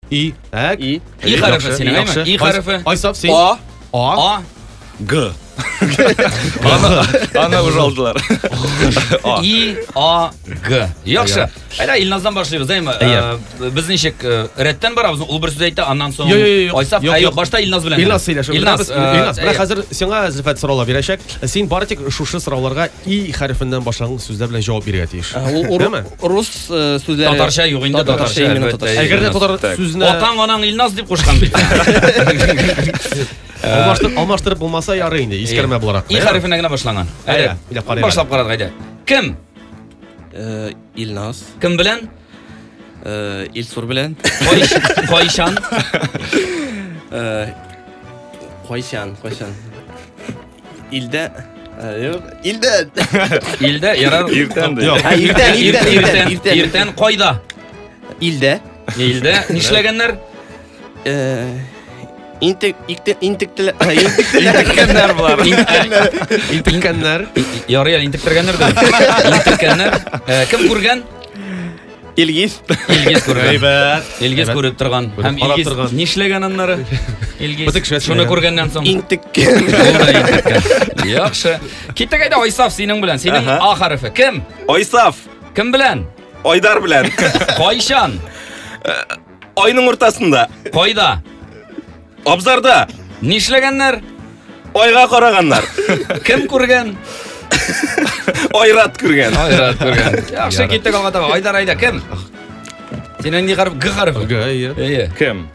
И. Так. И. И хәрефе синең, әйме? И хәрефе. Айсаф, син. А. А. А. Г. Аны уже алдылар. А. И, А, Г. Яхшы. Әйдә, Илназдан башлыйбыз, әйме? Әйе. Без ничек рәттән барабыз? Ул бер сүз әйтте, аннан соң Йо, йо, йо, Айсаф, юк, ә, юк, юк. башта Илназ белән. Илназ сөйләшеп Илназ, бетерәбез. Илназ, менә әйе. хәзер сиңа Зөлфәт сораулар бирәчәк. Син бары тик шушы сорауларга и хәрефеннән башланган сүзләр белән җавап бирергә тиеш. Ул Әйеме? рус сүзләре. Татарча юк инде, Татарча, татарча, именно әлбәттә. татарча. Әгәр дә татар Так. сүзенә Атаң анаң Илназ дип кушкан бит. алмаштырып алмаштырып булмаса ярый инде, искәрмә буларак. И хәрефенә генә башланган. Әйдә, Әйдә. уйлап карыйк Башлап карадык, әйдә. Кем? Илназ. Кем белән? Илсур белән. Кайчан? Кайчан, кайчан? Илдә. Юк, илдә. Илдә, ярар. Иртән ди. Юк. Һа, иртән, иртән, Иртән, иртән, иртән кайда? Илдә. Илдә нишләгәннәр? Интек, интек, интектеләр. Интектеләр. Интеккәннәр болар. Интеккәннәр. Ярый әле интектергәннәр дә. Интеккәннәр. Кем күргән? Илгиз. Илгиз күргән. Әйбәт. Илгиз Әйбәт. күреп торган. Күреп Һәм карап Илгиз торган. нишләгән аннары? Илгиз. Бөтен кешегә Шуны сөйләгән. күргәннән соң. Интеккән. Ул да интеккән. Яхшы. Киттек әйдә Айсаф синең белән. Синең Аһа. А хәрефе. Кем? Айсаф. Кем белән? Айдар белән. Кайчан? Айның уртасында. Кайда? Абзарда. Нишләгәннәр? Айга караганнар. Кем күргән? Айрат күргән. Айрат күргән. Яхшы киттек алга таба. Айдар айда кем? Синең ни хәреф? Г хәрефе. Г, әйе. Әйе. Кем?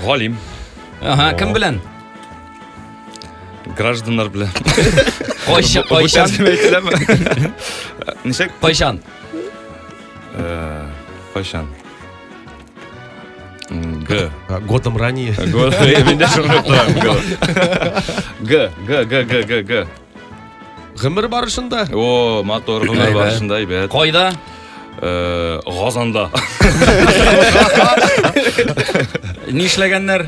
Галим. Ага, кем белән? Гражданнар белән. Кайчан? Бу Кайчан? тәрҗемә ителәме? Ничек? Кайчан? Кайчан? Г. Годом ранее. Г. Мин дә шуны торам. Г. Г. Г. Г. Г. Г. Гомер барышында. О, мотор гомер Әйбәт. барышында әйбәт. Кайда? Газанда. Нишләгәннәр?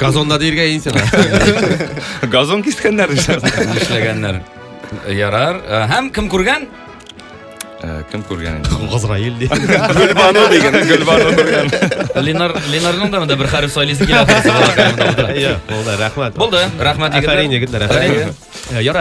Газонда диергә инде сиңа. Газон кискәннәр дисәң. Нишләгәннәр? Ярар. Һәм кем күргән? Кем күргән инде? Газраил ди. Гөлбану дигән. Гөлбану күргән. Ленар, Ленарның да монда бер хәреф сайлыйсы килә. ахрысы, балакай, монда утыра. Әйе, булды, рәхмәт. Булды. Рәхмәт егетләр. Афәрин егетләр, афәрин. Ярар.